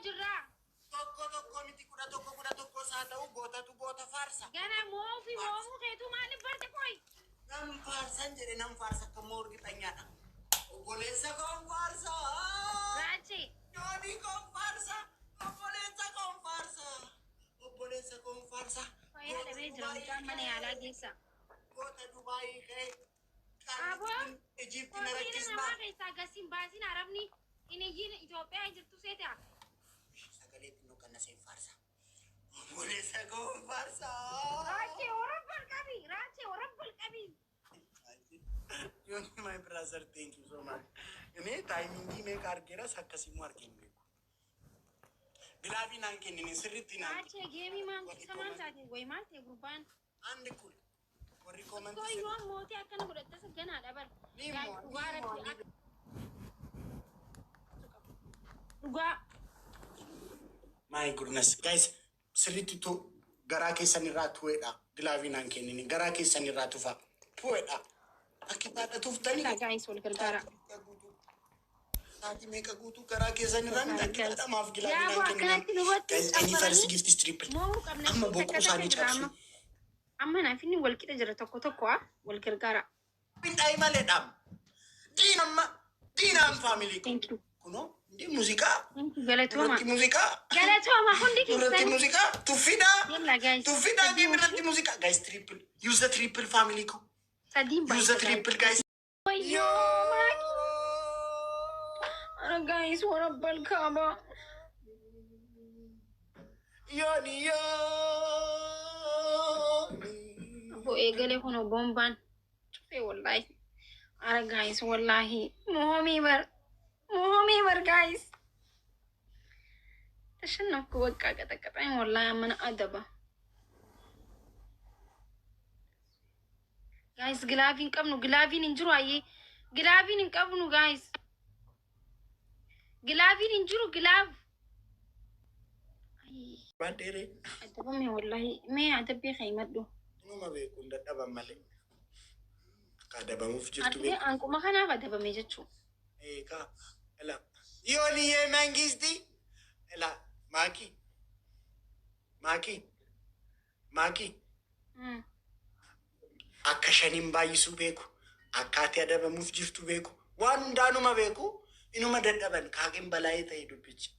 Jirraa. Tokko tokko miti, 11 11 isaa ta'u, gootatu goota faarsa. Gana mo'uu fi mo'amuu keetuu maaliif barte qoy? Nan faarsan jedhe, nan faarsa, akka immoo urgixanyaadha. Obboleessa koon faarsa. Raachee. Joonii koon faarsa. Obboleessa koon faarsa. Obboleessa koon faarsa. Fayyaa dhabee jira mucaan, mana yaalaa geessa. Goota Dubaayii ka'e. Aboo. Ijipti na Hoteela rakkisnaa. namaa keessaa gasiin baasin, arabni hin iyyiin Itoophiyaa jirtu seeta. Sagalee xinnoo kan naseen faarsa. Obboleessa koon faarsa. Raachee, warabbal qabi. Raachee, warabbal qabi. Johnny, my brother, thank you so much. እኔ timing meeqa argeeras, akkasiimmoo argee hin beeku. Glove naan kennine, sirriitti naan Raachee, game maal isa maal taate way, maal ta'e gurbaan? አንድ እኩል warri comment Koo yoo mootii akkana godhattasa ganaadha bar. Ni immoo, Dhugaa ni immoo, rabbi dhugaa. My goodness, guys, sirriitti tu garaa keessan irraa tu'eedha. Glove naan kennine, garaa keessan irraa tufa. Tu'eedha. Akka taadha tuftanii. Guys, wal gargaara. Sa'aatii meeqa guutuu garaa keessan irraa miti, akka taadhamaaf glove Yaa naan boo, kennine. akkanatti nubatti Guys, any first caffaranii gift is triple. mo'uu qabna. Amma Takka boquu takka isaanii jira cabsu. amma. Amma naaf inni wal qixa jira, tokko tokko wal gargaara. Bindaayi maleedha. Diinamma diinaan family. Thank you. Kunoo እንዴ muuziqaa. Thank you, galatooma. Irratti muuziqaa. Galatooma hundi Irratti keessan. muuziqaa. Tuffiidhaa. Yalla guys. Tuffiidhaa, game irratti muuziqaa. Guys, triple. Use the triple, family ko. Sadiin Use the triple, guys. Wayyoo maaki. Ara guys, warabbal kaaba. Yooni yooni. Aboo, eegalee kun bombaan cufee wallahi. Ara guys, wallahi. Moomii bar. Moomii bar, guys. ተሸነፍኩ በቃ፣ ቀጠቀጠኝ wallahi, ammana adaba. Guys, glove hin qabnu, gloveiin hin jiru ayyee. Gloveiin hin qabnu, guys. Gloveiin hin jiru, glove. Baadheeree. Adabame wallahi. Mee adabbii kaymadhu. Inuma beekuun dadhaban malee. Akka adabamuuf jirtu Argitee, beeku. anquma kanaaf adabame jechuudha. Eegaa. Ela. Yooniyyee mangisti. Ela. Maakii. Maakii. Maakii. Akka shaniin baay'isuu beeku. Akka ati adabamuuf jirtu beeku. Waan hundaanuma beeku. Inuma dadhaban, kaaqeen balaayee ta'e dubbichi.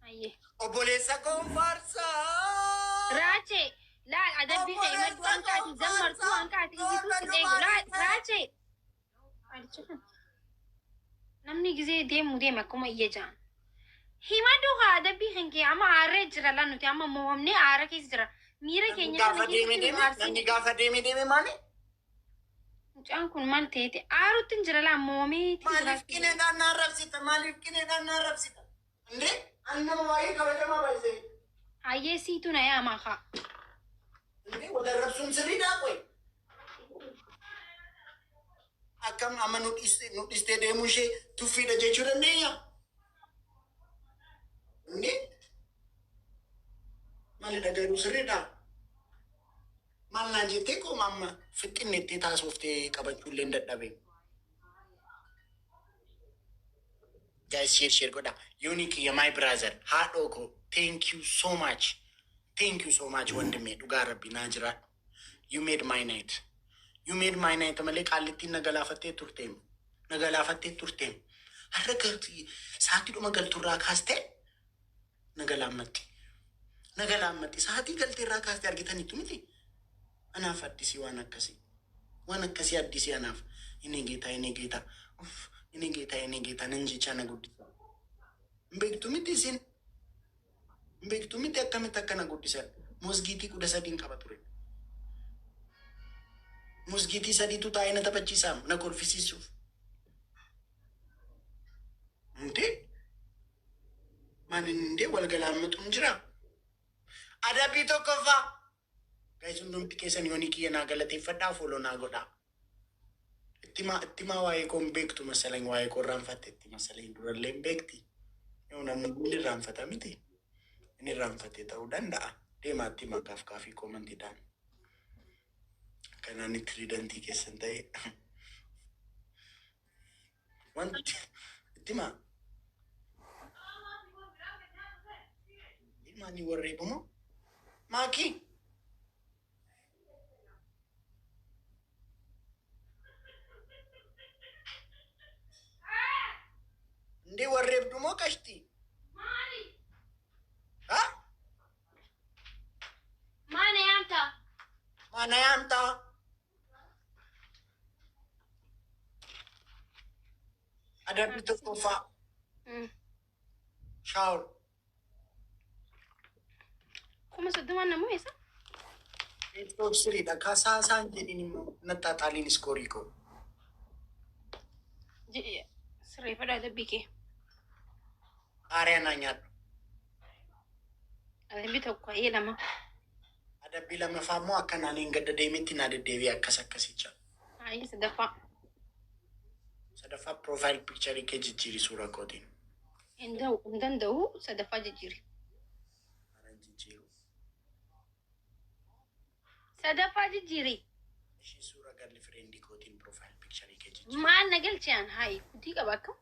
Ayyee. Obboleessa koon faarsaa. Raachee, laal, adabbii kaymadhu, hanqa ati zammartu, hanqa ati iyyitu si eegu. Laal, raachee. Maalicha kana? Namni gizee deemu deema akkuma iyya ja'an. Himadhu haa, adabbii kan kee amma aarree jira lan, nuti amma mo'amnee aara keessa jira. Miira keenya Gaafa kana deeme keessatti nu deeme aarsin. Namni gaafa deeme deeme maali? Mucaan kun maal ta'eeti? Aarutti hin jira laa, mo'ameeti jira. Maaliif qineedhaan na arrabsita? Maaliif qineedhaan na arrabsita? Indee, ani nama baay'ee kabajamaa baay'isee. Hayyee, siitu na yaamaa haa. Indee, wal arrabsuun sirriidhaa qoy. Akkam amma nu dhiistee deemuu ishee tuffiidha jechuu dandeenya? Indee, maalidha garuu, sirriidhaa? Maal naan jettee qooma amma fixinnettee taasooftee qabachuu illee hin dadhabee. Guys, share share godha. Unique, my brother, haadhoo koo, thank you so much. Thank you so much, ወንድሜ, dhugaa rabbi naa jiraadhu. You made my night. You made my night malee qaallittiin na galaafattee turteem. Na galaafattee turteem. Har'a sa'aatii dhuma galturraa kaastee na galaammatti. Na galaammatti. Sa'aatii galteerraa kaastee argitaniitu miti. Anaaf addisii waan akkasii. Waan akkasii addisii anaaf. Inni geetaa, inni geetaa. Uff, inni geetaa, inni geetaa nan jechaa na guddisa. Hin beektu miti isin. Hin beektu miti akkamitti akka na guddisan. Mosgiitii 13n qaba ture. Mosgiitii sadiitu taa'ee na taphachiisaam, na kolfisiisuuf. Indee, maal indee, wal galaammatu hin jiraa? Adabbii tokkoffaa. Guys, hundumti keessan yoonii kiyya naa galateeffadhaa, follow naa godhaa. Ittimaa, ittimaa, waa'ee koo hin beektu masalan, waa'ee koo irraanfatte itti masalan, durallee hin beekti. Yoo namni hundi irraanfata miti. Inni irraanfate ta'uu danda'a. Deemaa itti himaa, gaaf gaafii commentiidhaan. Kanaan itti ridantii keessan ta'e. Wanti itti himaa. Maani warreebumoo? Maakii? እንዴ warreebdumoo qashti? Ha? Maana yaamta? Maana yaamtaa? Adabbii tokkoffaa shower. 30,000 namuu eessa? Best of threedha. Kasaasaan jedhin immoo naxxaaxaaliin score koo. Sirreeffadhu adabbii kee. Qaariyaa naa nyaadhu. Adabbii tokko ayyee lama. Adabbii lammaffaa immoo akka naan hin gadda deemetti naa deddeebi'e akkas akkasicha. Ayyee sadaffaa. Sadaffaa profile picture kee jijjiiri suura kootiin. Hin danda'u sadaffaa jijjiiri. Ana jijjiiru. Sadaffaa jijjiiri. Ishii suura girlfriend kootiin profile picture kee jijjiiri. Maal na galchiyaan hayi kutii qaba akkam?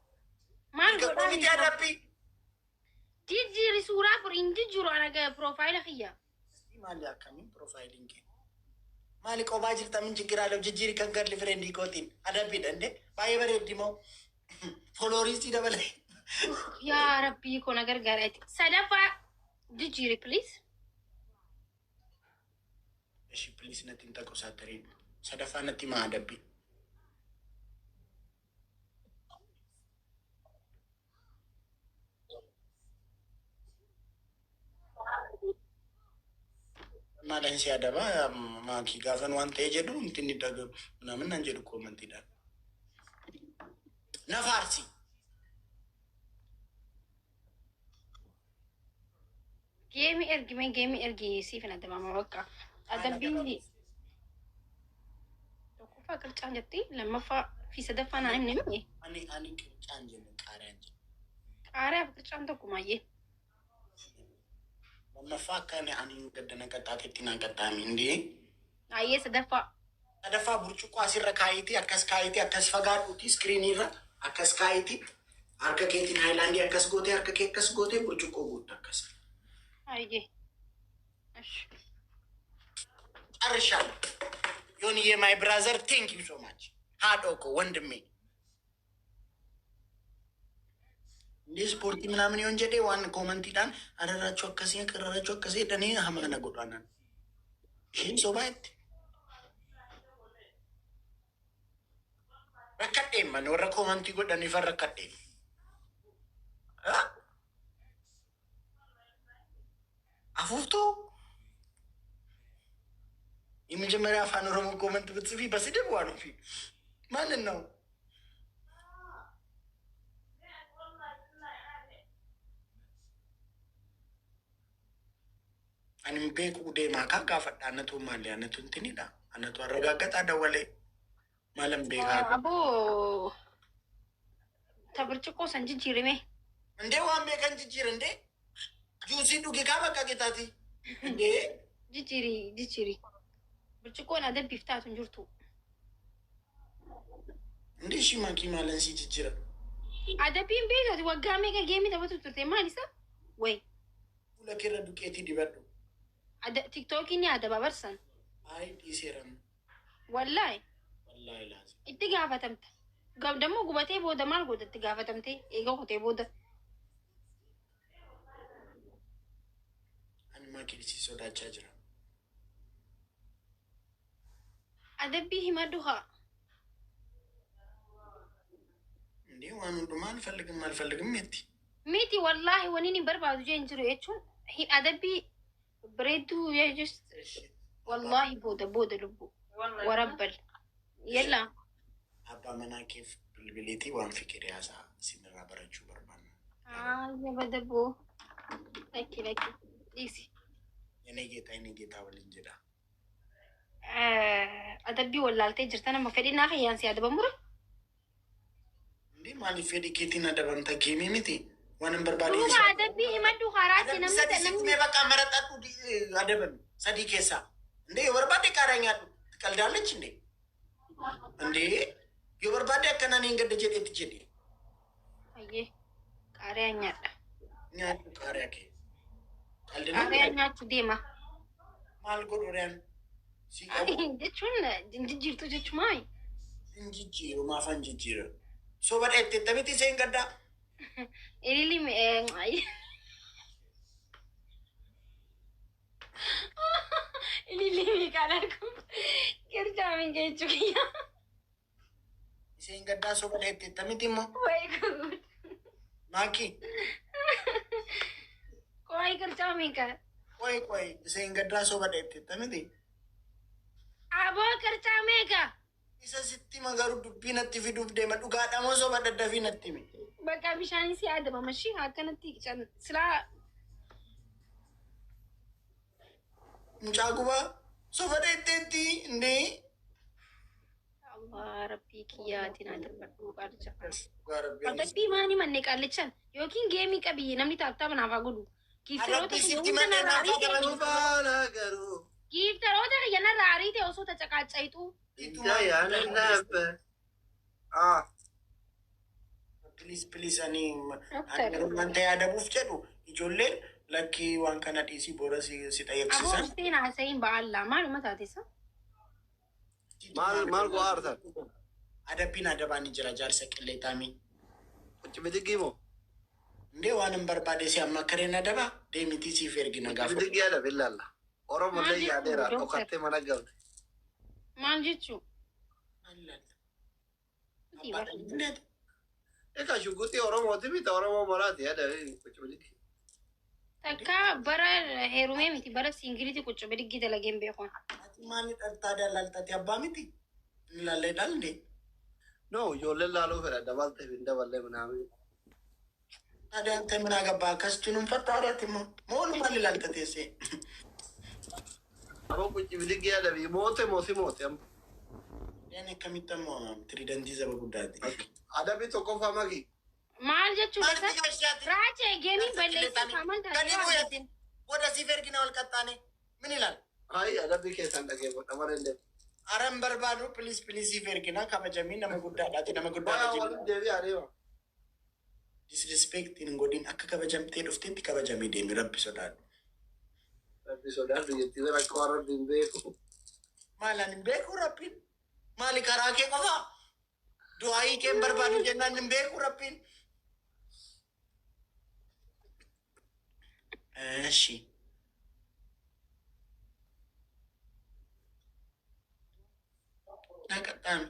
Maal godhaa? Miti adabbii. Jijjiiri suuraa bor hin jijjiiru ana profile kiyya. Maali akkamiin profileiin kee? Maali qophaa jirta min ችግር አለው jijjiiri kan girlfriend kootiin adabbiidha እንዴ baay'ee bareeddi moo followersii dabale. Yaa rabbii koo na gargaara. Sadaffaa jijjiiri please. እሺ please natti hin taqosaatariin sadaffaa natti maa adabbii. Maalan si adaba maakii gaafan waan ta'e jedhu wanti inni dhagahu ምናምን nan jedhu commentiidhaan. Na faarsi. Game ergi mee game ergi siif hin adabama bakka. Adabbiin tokkoffaa qircaan jetti lammaffaa fi sadaffaa naan himne miti. Ani qircaan jennu qaariyaan jennu. Qaariyaa fi qircaan tokkumaayyee. Lammaffaa akka ani gaddana qaxxaatetti naan qaxxaami indee. Ayyee sadaffaa. Sadaffaa burcuqqoo asirra kaayitii akkas kaayitii akkas fagaadhuuti screeniirra akkas kaayitii harka keetiin haayilaandii akkas gootee harka kee akkas gootee burcuqqoo guutta akkas. Ayyee. እሺ. ጨርሻለሁ። ዮኒዬ my brother, thank you so much haadhoo koo ወንድሜ እንዴ ስፖርቲ ምናምን ይሆን jedhee waan commentiidhaan አደራችሁ akkasii ቀረራችሁ akkasii jedhanii hamana godhanan isheen sobaa itti rakkadheen man warra comment godhaniifan rakkadheen. አፉፍቶ የመጀመሪያ አፋን ኦሮሞ comment ብትጽፊ በስድብ ዋኑ ማንን ነው? Ani beeku deemaa kaa gaafadha. Anatu maali? Anatu intinidha. Anatu arragaaggataa dawwalee. Maalan beekaa? Aboo ta burcuqqoo san jijjiirime. እንዴ waan beekan jijjiir እንዴ juice dhugi kaa bakka qixaati እንዴ. Jijjiiri jijjiiri. Burcuqqoon adabbiif taatu hin jirtu. እንዴ እሺ ማኪ maalan si jijjiira? Adabbiin beekatu waggaa meeqa game taphatu turte maal isa? Way. Fuula keerra duqeetii dibadhu. TikTokiin ni adaba barsan. Ay dhiiseeran. Wallaahi. Wallaahi laazim. Itti gaafatamta. Dammoo gubatee booda maal goota itti gaafatamtee eega kutee booda. Ani maakii si sodaachaa jira. Adabbii himadhu haa. እንዴ waan hundumaa አልፈልግም አልፈልግም jetti. Miti wallaahi waniin hin barbaadu jee hin jiru jechuun adabbii bareedduu just wallaahi booda booda lubbu warabbal yalla. Abbaa manaa keef bilbileetii waan fikirii haasaa isinirraa barachuu barbaanna. Ayya badaboo lakki lakki dhiisi. የኔ ጌታ የኔ ጌታ waliin jedha. Adabbii wallaaltee jirta nama fedhinaa kiyyaan si adabamura. እንዴ maaliif fedhii keetiin adabamta game miti waan hin barbaade. Duuba adabbii himadhu karaatti namni Sadii namni sitti በቃ መረጣጡ አደበም sadii keessaa እንዴ yoo barbaade qaaraa nyaadhu ትቀልዳለች እንዴ እንዴ yoo barbaade akkana hin gadda jedheetti jedhe. Ayyee qaariyaa nyaadha. Nyaadhu qaariyaa kee. Qaariyaa nyaachuu deema. Maal godhu riyaan? Si qabu. Jechuun jijjiirtu jechumaa. Hin jijjiiru, maafan jijjiiru? Soba dheettee miti isheen gaddaa. Ilili ilili meeqaan argu qircaa jechuu kiyya. Isheen gaddaa soba dheettee miti immoo. Wayi guud. Maaki. Qo'ii qircaa meeqa? Qoy qoy, isheen gaddaa soba dheettee miti. Aboo, qircaa meeqa? Isa sitti magaru dubbii natti fiduuf deema, dhugaadha moo soba daddafii natti himi. Bakka bishaan si adabama shi akkanatti silaa. Mucaa gubaa soba dheetteetti indee. Allah rabbii kiyyaatiin adabadhu qaalicha. Dhugaa rabbii. Adabbii maani manne qaalichan yookiin geemii qabiyye namni taaptaa naaf haa godhu. Giifteroota Adabbii sitti manne naaf haa godhu. ባላገሩ Giifteroota kiyya narraa ariite osoo tacaqaacayitu. ያንን ነበር። Please, please, ani wanta yaadamuuf jedhu ijoolleen lakkii waan kana dhiisii booda si Aboo xayyaqsiisan. usteen haasa'iin ba'aallaa maaluma taatisa? Maal maal go'aartan? Adabbiin adabaan ni jira, jaarsa qilleexaamii. ቁጭ ብድግ moo Indee waan hin barbaade si amma kareen adabaa deemitii siif ergina ቁጭ gaafa. ብድግ yaada billaalla. Oromo Maal illee yaadeera jechuun? dhokattee mana galte. Maal jechuu? Maal laalla? Egaa shugguxii Oromooti miti, Oromoo maraati yaada ቁጭ ብድግ. Takka bara heerumee miti, bara siingiliiti quccu bidiggii dalageen beekuun. Ati maali dhaltaa dallaaltati abbaa miti? Inni laallee dhaalde. No, ijoolleen laaluu fedha dabalteef hin daballee ምናምን. Taadhaa ante minaa gabbaa akkasitti nuun fattaadhaati immoo moolu maal ilaalta teessee? Ammoo ቁጭ ብድግ yaada moote moosi moote amma. Yaan akkamitti ammoo tiriidantii saba guddaati. Adabbii tokkoffaa maki. Maal jechuudha? Raachee geemii balleessuuf amal Gadi bu'eetiin booda siif ergina wal qaxxaane min ilaal. Hayi, adabbii keessaan dhageeffadha malee illee. Aran barbaadu, please, please, siif ergina, kabajamii nama guddaadhaati, nama guddaadha Waa jedhu. waliin deebi'aa deema. Disrespect hin godhin, akka kabajamtee dhufteetti kabajamii deemi, rabbi sodaadhu. Rabbi sodaadhu jettee rakkoo waan rabbi hin beeku. Maalaan hin beeku rabbiin? Maali, karaa kee qofaa? Du'aayii kee hin barbaadu jennaan hin beeku rabbiin? እሺ ነቀጣም።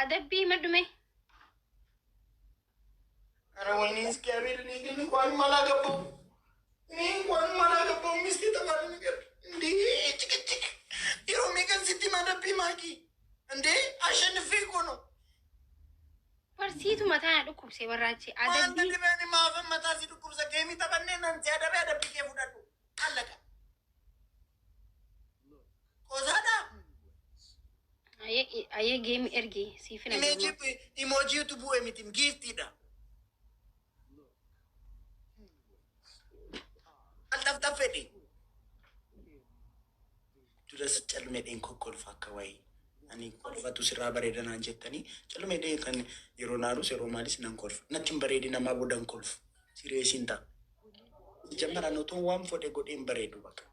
Adabbii maddume. ኧረ ወይኔ እግዚአብሔር፣ እኔ ግን እንኳንም አላገባሁም። እኔ እንኳንም አላገባሁም። ሚስት የተባለ ነገር እንዴ ጭቅጭቅ yeroo meeqan sitti madabbii maaki እንዴ አሸንፌ እኮ ነው። Barsiitu mataa na dhukkubse barraachee. Maanta Adabbii dhibeen maafan mataa si dhukkubsa? Geemii taphannee nan si adabe, adabbii kee fudhadhu. Allaqa. Qosaadha. Ayyee, geemii ergi siif hin ajajamu. Imoojiitu bu'e miti, giiftiidha. Al fedhi. Duras calmedheen kokkolfa akka wayii. Ani kolfatu sirraa bareeda naan jettanii calmedhee kan yeroo naarus yeroo maalis nan kolfa. Natti hin bareedin namaa booda hin kolfu. Sireesiin ta'a. Jammaraan otoo waan fodhe godhee hin bareedu bakka.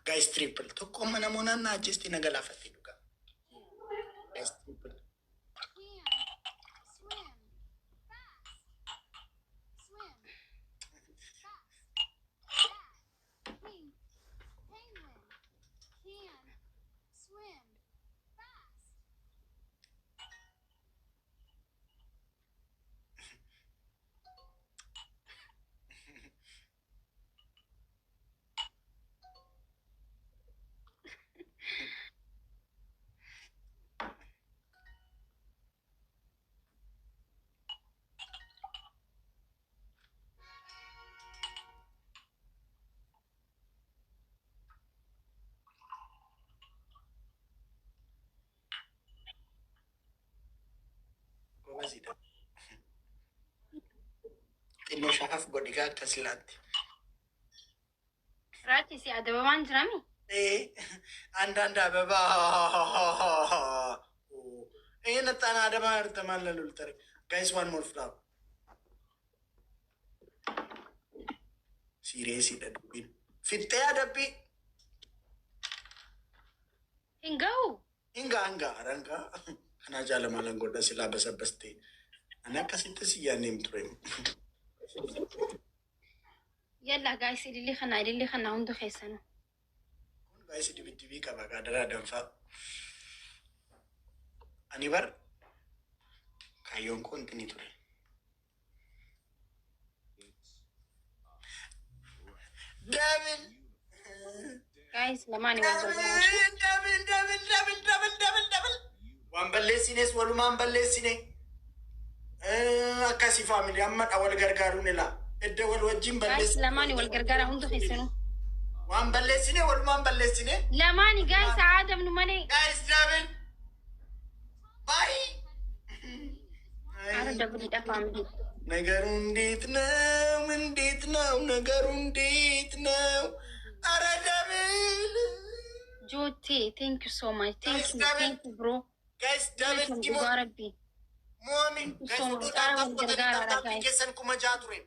Guys, triple tokko amma namoonni na ajjeesti na galaafatte dhugaa. Guys, triple. Can swim fast. Swim fast. Fast. Pink penguin can swim fast. Gobaziidha. Xinnoo shafaaf godhi gaa akkas laatti. Raachee si adabamaan jirami? አንዳንድ አበባ ይህን ጣና አደባ እርተማን ለሉልተር Guys, one more flower. Serious dha dubbiin. Fixxee adabbii. Hin ga'u. Hingaa hingaa arangaa. Kanaa jaalamalan godha silaa basabbastee. Ani akkasitti si yaadnee ture. Yalla guys, ililli kana, ililli kana hundi keessanuu. Kun baay'ee dibiddibii qaba gaadaraa danfaa. Ani bar kaayyoon koo intini ture. Double. Guys, lamaanii wal gargaara. Double, double, double, double, double, double. Waan balleessines walumaan balleessine. Akkasii family, amma dha wal gargaaruun ilaa. Edda wal wajjin Guys, balleessine. Lamaanii wal gargaara hundi keessanuu. Waan balleessine walumaan balleessine. Lamaanii guys, aadamnu malee. Guys, double. Bye. Ara double dha family. ነገሩ እንዴት ነው? እንዴት ነው? ነገሩ እንዴት ነው? አረ double. Jootee, thank you so much. Thank you, thank you, bro. Guys, double. Dhugaa rabbii. Mo'ami. So much. Ara wal gargaara guys. Keessan 6,000 ture.